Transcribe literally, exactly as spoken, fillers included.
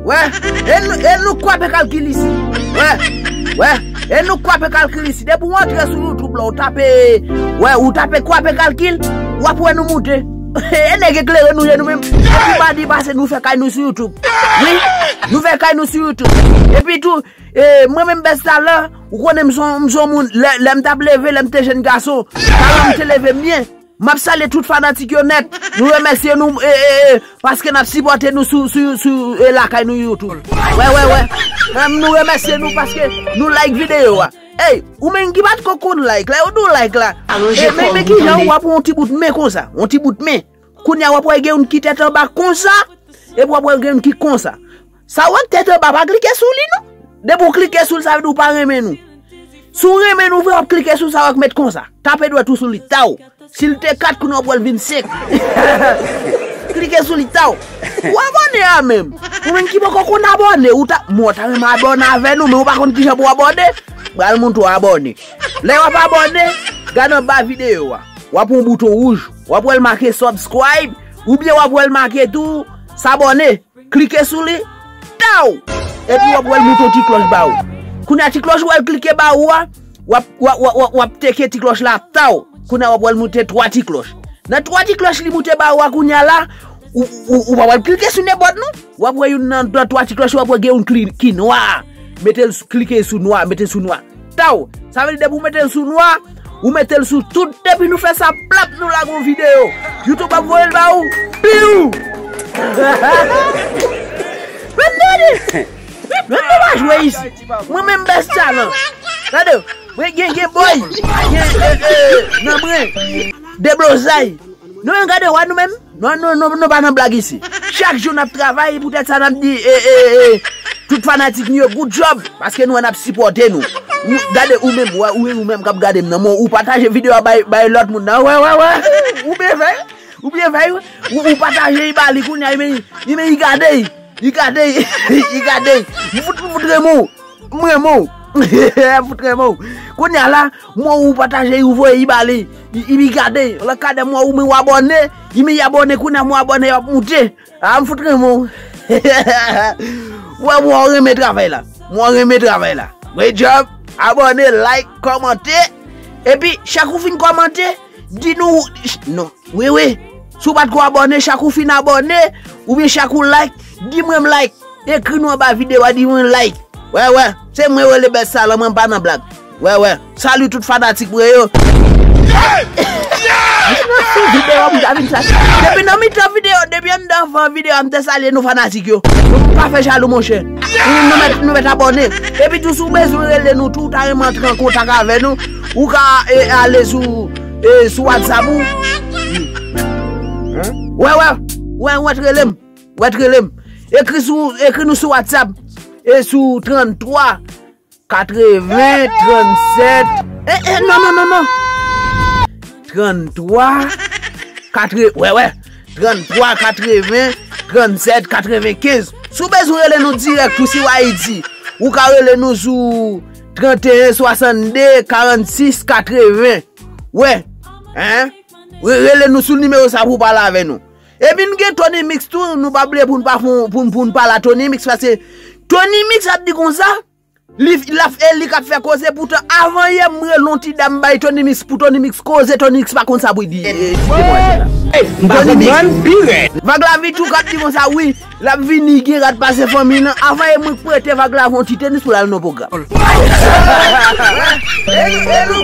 Wè, e nou, e nou kwape kalkil isi. Wè, wè, e nou kwape kalkil isi. Depi w antre sou YouTube la, ou tape, wè, ou tape kwape kalkil, w ap wè nou moute. E nèg eklere nou ye nou menm. Epi madi pase nou fè kay nou sou YouTube. Wi, nou fè kay nou sou YouTube. Epi tou, e, mwen menm Bèstalè, ou konnen m son, m son moun, lè, lè m t ap leve, lè m te jèn gason, paran m te leve m byen. M ap salye tout fanatik yo nèt. Nou remèsye nou, e, e, e, paske n ap sipòte nou sou, sou, sou, e, lakay nou YouTube. Wè, wè, wè. Em, nou remèsye nou paske nou like videyo a. Ey, ou menm ki pa t ko konn like la, yo di w like la. E, men, men kijan w ap yon ti bout men konsa, yon ti bout men. Kounye a w ap wè gen youn ki tèt anba konsa, epi w ap wè gen youn ki konsa. Sa w wè k tèt anba, pa klike sou li non. Depi w klike sou li, sa vle di w pa renmen nou. Si w renmen nou vre, w ap klike sou sa w wè k met konsa. Tape dwèt ou sou li, taw. Si l te kat, kounye a w ap wè l vin senk. Klike sou li, taw. Ou abòne a menm. Ou menm ki poko konn abòne, ou ta, mwen w ta renmen abòne avè nou, men ou pa konn kijan pou w abòne. Pral montre w abòne. Lè w ap abòne, gade anba videyo a. W ap wè yon bouton wouj. W ap wè l make subscribe, oubyen w ap wè l make tou s'abonner. Klike sou li, taw! Epi w ap wè l moute yon ti klòch ba ou. Kounye a ti klòch ou wè l klike ba ou a, w ap, w ap, w ap, w ap, w ap teke ti klòch la, taw! Kounye a w ap wè l moute twa ti klòch. Nan twa ti klòch li moute ba ou a kounye a la, ou, ou, ou pa wè l klike sou nenpòt non. W ap wè youn nan, nan twa ti klòch, w ap wè gen youn kli-, ki nwa. Mete l sou, klike sou nwa, mete l sou nwa. Taw! Sa vle di depi w mete l sou nwa, ou mete l sou tout. Depi nou fè sa, plap, nou lage yon videyo. YouTube ap voye l ba ou. Piw! Men tande! Men nou pa jwe isi. Mwen menm Bèstalè. Tande, mwen gen, gen boy. Gen, e, e, nan mwen. Deblozay. Nou menm gade wè nou menm. Non, non, non, nou pa nan blag isi. Chak jou n ap travay, poutèt sa n ap di, e, e, e, tout fanatik nou yo, good job, paske nou wè n ap sipòte nou. Nou, gade ou menm, wè, ou, ou menm k ap gade m nan, men ou pataje videyo a bay, bay lòt moun nan, wè, wè, wè, ou byen fè, ou byen fè, ou, ou pataje, li ba li, kounye a, li men, li men, li gade, li gade, li gade, m fout, m fout renmen w. M renmen w. Fout renmen w. Kounye a la, mwen ou pataje, ou voye, i ba li. I, i, i gade. Lòt kadè mwen ou men w abòne. I men y abòne, kounye a mwen abòne, y ap moute. A, m fout renmen w. Wè, mwen ou renmen travay la. Mwen ou renmen travay la. Great job. Abòne, like, kòmante. Epi, chak ou fin kòmante, di nou, non. Wi, wi. Si w pa t ko abòne, chak ou fin abòne, oubyen chak ou like, di mwen m like. Ekri nou anba videyo a, di mwen like. Wè, wè. Se mwen rele Bèstalè, mwen pa nan blag. Wè, wè. Salut tout fanatik mwen yo. Depi nan mitan videyo, depi anndan avan videyo a, m te salye nou fanatik yo. Nou pa fè jalou, monchè. Nou, nou mèt, nou mèt abòne. Epi tou, si w bezwen rele nou tou, ou ta renmen antre an kontak avè nou, ou ka, e, ale sou, e, sou WhatsApp ou. Wè, wè, wè, wè, t rele m. Wè, t rele m. Ekri sou, ekri nou sou WhatsApp. E sou tranntwa, katreven, trannsèt. E, e, non, non, non, non. Tranntwa, katre, wè, wè. Tranntwa, katreven, trannsèt, katrevenkenz. Si w bezwen rele nou dirèk tou si w Ayiti, ou ka rele nou sou tranteyen, swasannde, karannsis, katreven. Wè. Hein? Re-, rele nou sou nimewo sa pou w pale avè nou. Epi n gen Tony Mix tou, nou pa bliye pou n pa fon, pou n, pou n pale a Tony Mix, paske Tony Mix ap di konsa, li, l ap, e li k ap fè koze, poutan avan yè m rele yon ti dam bay Tony Mix, pou Tony Mix koze, Tony Mix pa konn sa pou l di, e, di demwazèl la. Tony Mix. Vag Lavi tou k ap di konsa, wi, l ap vini, gen rad pase fanmi l lan, avan yè m prete Vag Lavi yon ti tenis pou l al nan pwogram. E nou, e nou,